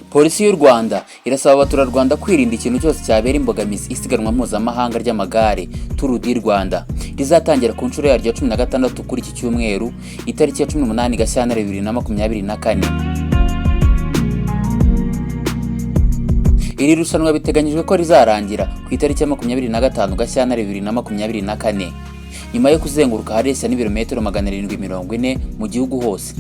Polisi y'u Rwanda irasaba abaturarwanda kwirinda ikintu cyose cyabera imbogamizi isiganwa mpuzamahanga ry'amagare Tour du Rwanda rizatangira ku nshuro yaryo ya 16 kuri iki cyumweru, itariki ya 18 Gashyantare 2024. Iri rushanwa biteganyijwe ko rizarangira ku itariki ya 25 Gashyantare 2024, nyuma yo kuzenguruka ahareshya n'ibirometero 740 mu gihugu hose.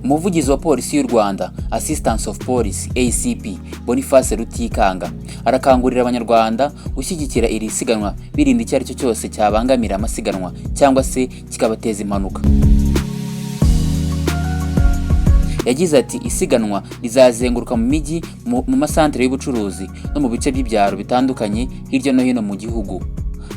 Umuvugizi wa Polisi y'u Rwanda, Assistance of Police ACP Boniface Rutikanga, arakangurira Abanyarwanda gushyigikira iri siganwa birinda icyo ari cyo cyose cyabangamira amasiganwa cyangwa se kikabateza impanuka. Yagize ati: "Isiganwa rizazenguruka mu mijyi, mu masantere y'ubucuruzi no mu bice by'ibyaro bitandukanye hirya no hino mu gihugu,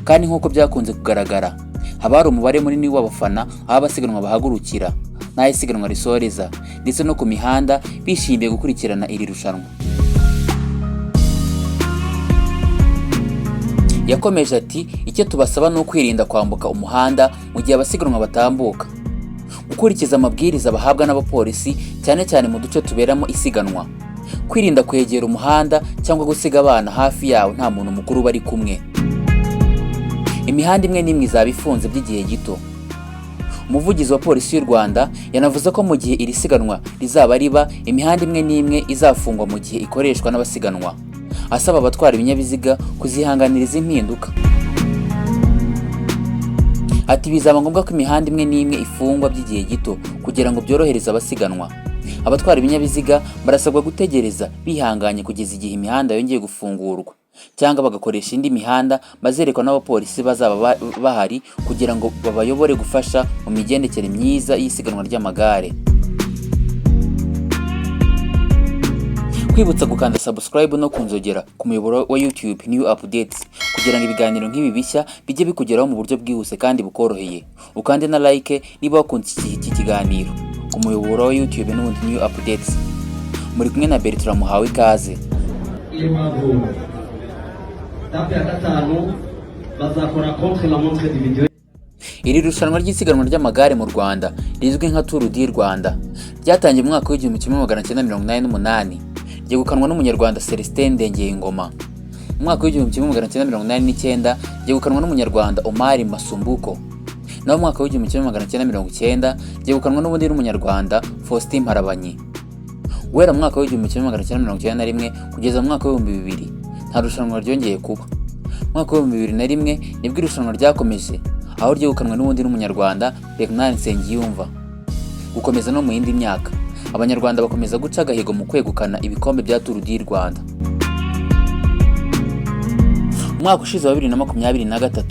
kandi nk'uko byakunze kugaragara haba hari umubare munini w'abafana aho abasiganwa bahagurukira n'aho isiganwa risoreza, ndetse no ku mihanda bishimiye gukurikirana iri rushanwa." Yakomeje ati: "Icyo tubasaba ni ukwirinda kwambuka umuhanda mu gihe abasiganwa batambuka, gukurikiza amabwiriza bahabwa n'abapolisi cyane cyane mu duce tuberamo isiganwa, kwirinda kwegera umuhanda cyangwa gusiga abana hafi yawo nta muntu mukuru bari kumwe. Imihanda imwe n'imwe izaba ifunze by'igihe gito." Umuvugizi wa Polisi y'u Rwanda yanavuze ko mu gihe iri siganwa rizaba riba, imihanda imwe n'imwe izafungwa mu gihe ikoreshwa n'abasiganwa, asaba abatwara ibinyabiziga kuzihanganira izi mpinduka. Ati: "Bizaba ngombwa ko imihanda imwe n'imwe ifungwa by'igihe gito kugira ngo byorohereze abasiganwa. Abatwara ibinyabiziga barasabwa gutegereza bihanganye kugeza igihe imihanda yongeye gufungurwa, cyangwa bagakoresha indi mihanda bazerekwa n'abapolisi bazaba bahari kugira ngo babayobore, gufasha mu migendekere myiza y'isiganwa ry'amagare." Kwibutsa gukanda subscribe no kunzogera ku muyoboro wa YouTube New Updates kugira ngo ibiganiro nk'ibi bishya bijye bikugeraho mu buryo bwihuse kandi bukoroheye. Ukande na like niba wakunze iki kiganiro ku muyoboro wa YouTube n'ubundi New Updates. Muri kumwe na Bertrand, muhawe ikaze. Étape ya gatanu bazakora contre la montre individuelle. Iri rushanwa ry'isiganwa ry'amagare mu Rwanda rizwi nka Tour du Rwanda ryatangiye mu mwaka w'1988, ryegukanwa n'Umunyarwanda Celestin Ndengeyingoma. Mu mwaka w'1989 ryegukanwa n'Umunyarwanda Omar Masumbuko, naho mu mwaka w'1990 ryegukanwa n'ubundi n'Umunyarwanda Faustin Mparabanyi. Guhera mu mwaka w'1991 kugeza mu mwaka w'2000 nta rushanwa ryongeye kuba. Mu mwaka w'2001 nibwo irushanwa ryakomeje, aho ryegukanwe n'ubundi n'Umunyarwanda Bernard Nsengiyumva. Gukomeza no mu yindi myaka, Abanyarwanda bakomeza guca agahigo mu kwegukana ibikombe bya Tour du Rwanda. Umwaka ushize wa 2023,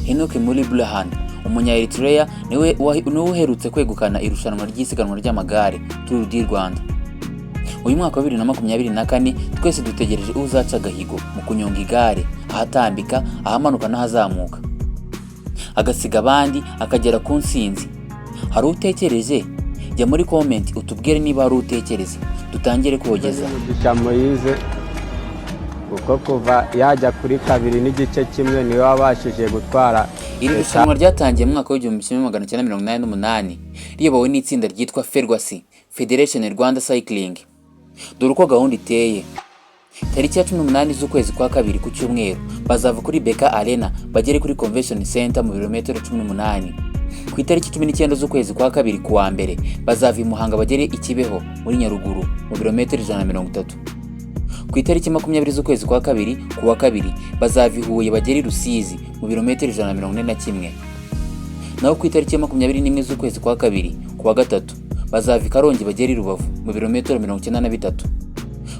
Henok Mulubrhan, umunya Eritrea, niwe uherutse kwegukana irushanwa ry'isiganwa ry'amagare Tour du Rwanda. Uyu mwaka wa 2024 twese dutegereje uzaca agahigo mu kunyonga igare ahatambika, ahamanuka n'ahazamuka, agasiga abandi akagera ku nsinzi. Hari utekereje? Jya muri comment utubwire niba hari utekereza, dutangire kogeza. Mugisha Moise, kuko kuva yajya kuri 2.1 niwe wabashije gutwara. Iri rushanwa ryatangiye mu mwaka w'1988 riyobowe n'itsinda ryitwa Ferwasi, Federation Rwanda Cycling. Dore uko gahunda iteye: tariki ya 18 z'ukwezi kwa kabiri, ku cyumweru, bazava kuri BK Arena bagere kuri Convention Center mu birometero 18. Ku itariki 19 z'ukwezi kwa kabiri, ku wa mbere, bazava i Muhanga bagere i Kibeho muri Nyaruguru mu birometero 130. Ku itariki 20 z'ukwezi kwa kabiri, ku wa kabiri, bazava i Huye bagere i Rusizi mu birometero 141. Naho ku itariki ya 21 z'ukwezi kwa kabiri, ku wa gatatu, bazava i Karongi bagere i Rubavu mu birometero 93.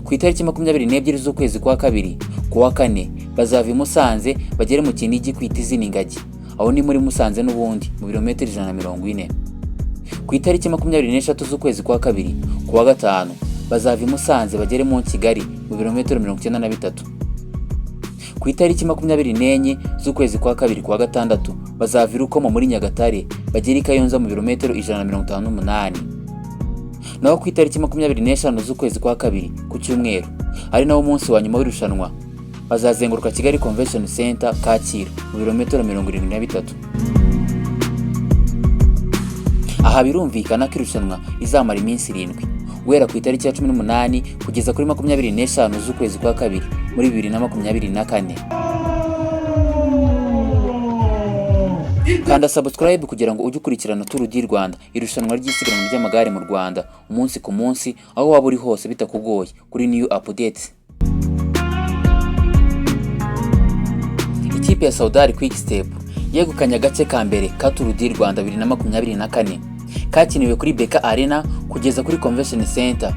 Ku itariki 22 z'ukwezi kwa kabiri, ku wa kane, bazava i Musanze bagere mu Kinigi kwita izina ingagi, aho ni muri Musanze n'ubundi, mu birometero 140. Ku itariki 23 z'ukwezi kwa kabiri, ku wa gatanu, bazava i Musanze bagere mu Kigali mu birometero 93. Ku itariki 24 z'ukwezi kwa kabiri, ku wa gatandatu, bazava i Rukomo muri Nyagatare bagere i Kayonza mu birometero 158. Naho ku itariki 25 z'ukwezi kwa kabiri, ku cyumweru, ari nawo munsi wa nyuma w'irushanwa, bazazenguruka Kigali Convention Center Kacyiru mu birometero 73. Aha Aha birumvikana ko irushanwa rizamara iminsi 7, guhera ku itariki ya 18 kugeza kuri 25 z'ukwezi kwa kabiri muri 2024. Kanda subscribe kugira ngo ujye ukurikirana Tour du Rwanda, irushanwa ry'isiganwa ry'amagare mu Rwanda, umunsi ku munsi, aho waba uri hose bitakugoye, kuri New Update. Ikipe ya Soudal Quick Step yegukanye agace ka mbere ka Tour du Rwanda 2024 kakiniwe kuri BK Arena kugeza kuri Convention Center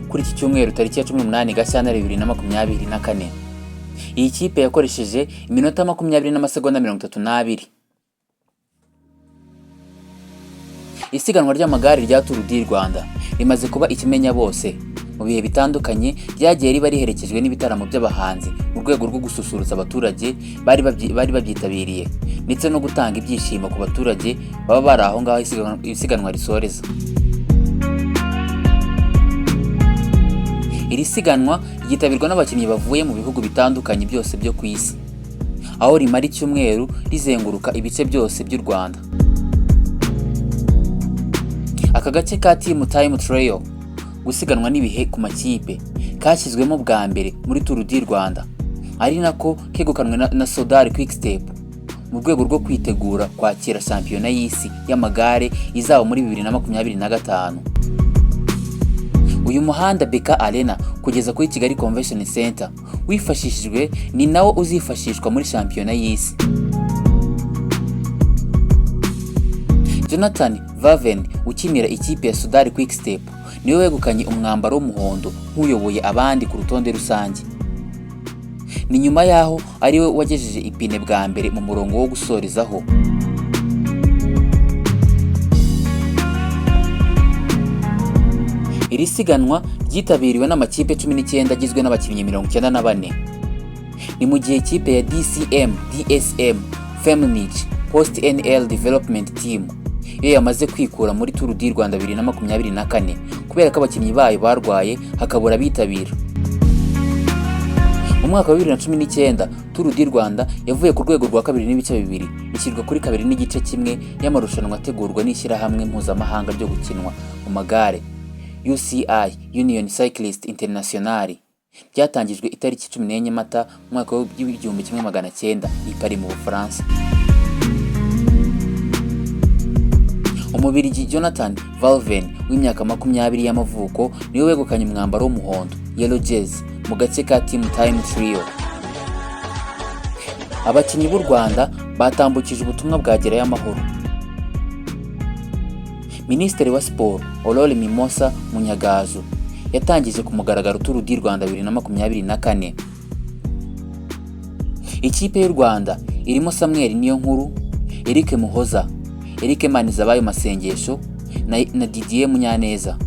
kuri iki cyumweru tariki ya 18 Gashyantare 2024. Iyi kipe yakoresheje iminota 20 n'amasegonda 32. Isiganwa ry'amagare rya Tour du Rwanda rimaze kuba ikimenya bose. Mu bihe bitandukanye ryagiye riba riherekejwe n'ibitaramo by'abahanzi mu rwego rwo gususurutsa abaturage bari babyitabiriye, ndetse no gutanga ibyishimo ku baturage baba bari aho ngaho isiganwa risoreza. Iri siganwa ryitabirwa n'abakinnyi bavuye mu bihugu bitandukanye byose byo ku isi, aho rimara icyumweru rizenguruka ibice byose by'u Rwanda. Aka gace ka Team Time Trial, gusiganwa n'ibihe ku makipe, kashyizwemo bwa mbere muri Tour du Rwanda, ari nako kegukanwe na Soudal Quick Step mu rwego rwo kwitegura kwakira shampiyona y'isi y'amagare izaba muri 2025. Uyu muhanda BK Arena kugeza kuri Kigali Convention Center wifashishijwe ni nawo uzifashishwa muri shampiyona y'isi. Jonathan Vaven ukinira ikipe ya Soudal Quick Step niwe wegukanye umwambaro w'umuhondo nk'uyoboye abandi ku rutonde rusange. Ni nyuma yaho ariwe wagejeje ipine bwa mbere mu murongo wo gusorezaho. Iri siganwa ryitabiriwe n'amakipe 19 agizwe n'abakinnyi 94. Ni mu gihe ikipe ya DCM DSM Femnich Post NL Development Team iyo yamaze kwikura muri Tour du Rwanda 2024 kubera ko abakinnyi bayo barwaye hakabura abitabira. Mu mwaka wa 2019 Tour du Rwanda yavuye ku rwego rwa 2.2 ishyirwa kuri 2.1 y'amarushanwa ategurwa n'ishyirahamwe mpuzamahanga ryo gukinwa mu magare UCI Union Cycliste Internationale, byatangijwe itariki 14 Mata mu mwaka w'1900 i Paris mu Bufaransa. Umubirigi Jonathan Valven w'imyaka 20 y'amavuko niwe wegukanye umwambaro w'umuhondo Yellow Jersey mu gace ka Team Time Trial. Abakinnyi b'u Rwanda batambukije ubutumwa bwa Gerayo Amahoro. Minisitiri wa Siporo Aurore Mimosa Munyagazu yatangije ku mugaragaro Tour du Rwanda 2024. Ikipe y'u Rwanda irimo Samuel Niyonkuru, Eric Muhoza, Eric Manizabayo Masengesho na Didier Munyaneza.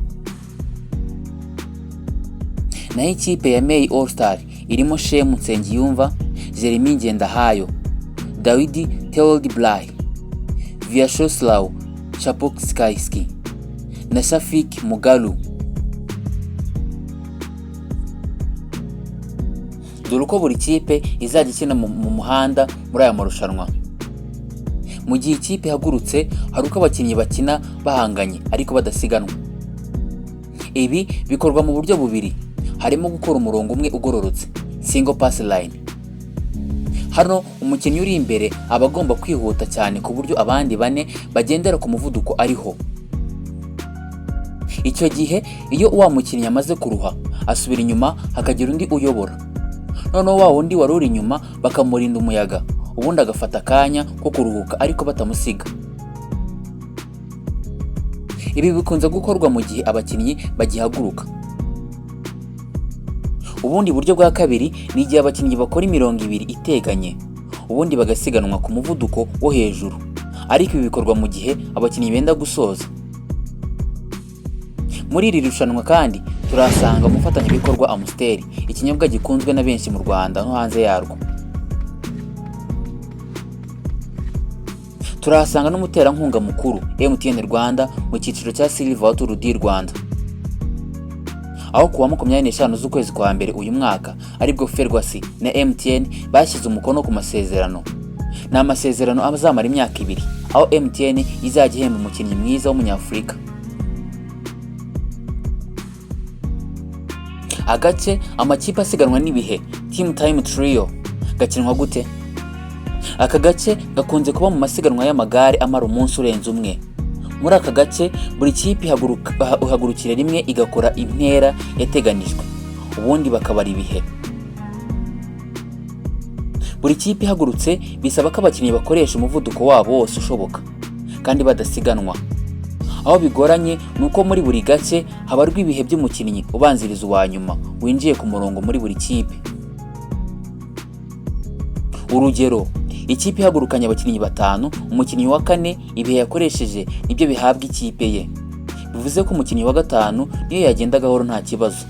Naho ikipe ya May All Star irimo Shemu Nsengiyumva, Jeremy Ngendahayo, Dawidi Theold Blay, Vyacheslav Chapokskayski na Shafik Mugalu. Dore uko buri kipe izajya ikina mu muhanda muri aya marushanwa. Mu gihe ikipe ihagurutse hari uko abakinnyi bakina bahanganye ariko badasiganwa. Ibi bikorwa mu buryo bubiri, harimo gukora umurongo umwe ugororotse, single pass line. Hano umukinnyi uri imbere aba agomba kwihuta cyane ku buryo abandi bane bagendera ku muvuduko ariho. Icyo gihe iyo wa mukinnyi amaze kuruha asubira inyuma hakagira undi uyobora. Noneho wa wundi wari uri inyuma bakamurinda umuyaga, ubundi agafata akanya ko kuruhuka ariko batamusiga. Ibi bikunze gukorwa mu gihe abakinnyi bagihaguruka. Ubundi buryo bwa kabiri ni igihe abakinnyi bakora imirongo ibiri iteganye, ubundi bagasiganwa ku muvuduko wo hejuru, ariko ibi bikorwa mu gihe abakinnyi benda gusoza. Muri iri rushanwa kandi turahasanga umufatanyabikorwa Amstel, ikinyobwa gikunzwe na benshi mu Rwanda no hanze yarwo. Turahasanga n'umuterankunga mukuru MTN Rwanda mu cyiciro cya Silver Tour du Rwanda, aho kuwa 25 z'ukwezi kwa mbere uyu mwaka aribwo Ferwacy na MTN bashyize umukono ku masezerano. Ni amasezerano azamara imyaka 2, aho MTN izajya ihemba umukinnyi mwiza w'umunyafurika. Agace amakipe asiganwa n'ibihe, Team Time Trial, gakinwa gute? Aka gace gakunze kuba mu masiganwa y'amagare amara umunsi urenze umwe. Muri aka gace buri kipe ihagurukira rimwe igakora intera yateganijwe, ubundi bakabara ibihe. Buri kipe ihagurutse bisaba ko abakinnyi bakoresha umuvuduko wabo wose ushoboka kandi badasiganwa. Aho bigoranye ni uko muri buri gace habarwa ibihe by'umukinnyi ubanziriza uwa nyuma winjiye ku murongo muri buri kipe. Urugero, ikipe ihagurukanye abakinnyi batanu, umukinnyi wa kane ibihe yakoresheje nibyo bihabwa ikipe ye. Bivuze ko umukinnyi wa gatanu niyo yagenda gahoro nta kibazo.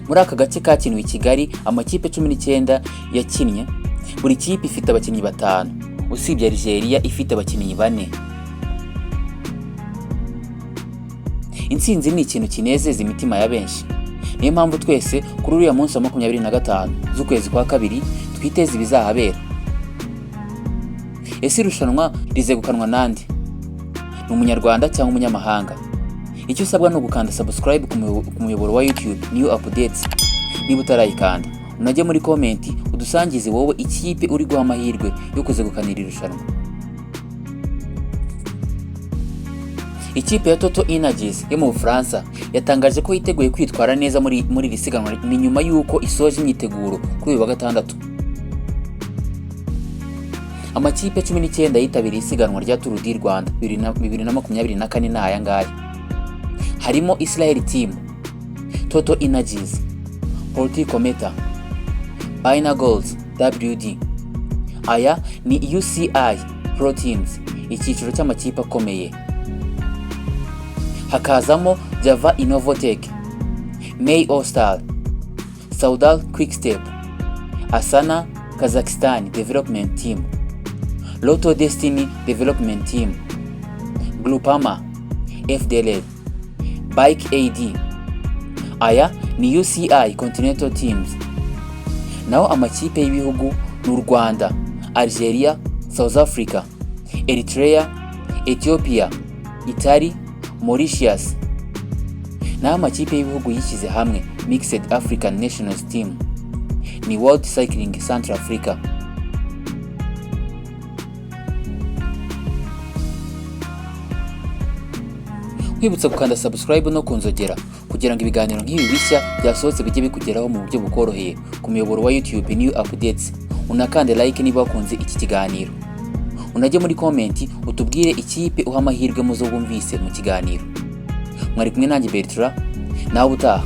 Muri aka gace kakiniwe i Kigali, amakipe 19 yakinnye, buri kipe ifite abakinnyi batanu, usibye Algeria ifite abakinnyi bane. Intsinzi ni ikintu kinezeza imitima ya benshi. Niyo mpamvu twese kuri uriya munsi wa 25 z'ukwezi kwa kabiri twiteze ibizahabera. Ese irushanwa rizegukanwa nande? Ni umunyarwanda cyangwa umunyamahanga? Icyo usabwa ni ugukanda subscribe ku muyoboro wa YouTube New Updates niba utarayikanda. Unajye muri comment udusangize wowe ikipe uri guha amahirwe yo kuzegukanira irushanwa. Ikipe ya Total Energies yo mu Bufaransa yatangaje ko yiteguye kwitwara neza muri iri siganwa, ni nyuma y'uko isoje imyiteguro kuri uyu wa gatandatu. Amakipe 19 yitabiriye isiganwa rya Tour du Rwanda 2024 ni aya ngaya. Harimo Israel Team, Total Energies, Polti Kometa, Bina Goals WD. Aya ni UCI Pro Teams, icyiciro cy'amakipe akomeye. Hakazamo Java Innovotech, May All Star, Saudal Quickstep, Asana Kazakhstan Development Team, Lotto Destiny Development Team, Groupama FDLR, Bike AD. Aya ni UCI Continental Teams. Naho amakipe y'ibihugu ni u Rwanda, Algeria, South Africa, Eritrea, Ethiopia, Italy, Mauritius. Naho amakipe y'ibihugu yishyize hamwe Mixed African Nations Team ni World Cycling Central Africa. Nkwibutsa gukanda subscribe no kunzogera kugira ngo ibiganiro nk'ibi bishya byasohotse bijye bikugeraho mu buryo bukoroheye ku muyoboro wa YouTube New Updates. Unakande like niba wakunze iki kiganiro. Unajye muri comment utubwire ikipe uha amahirwe muzo wumvise mu kiganiro. Mwari kumwe nanjye Bertrand, nawe utaha.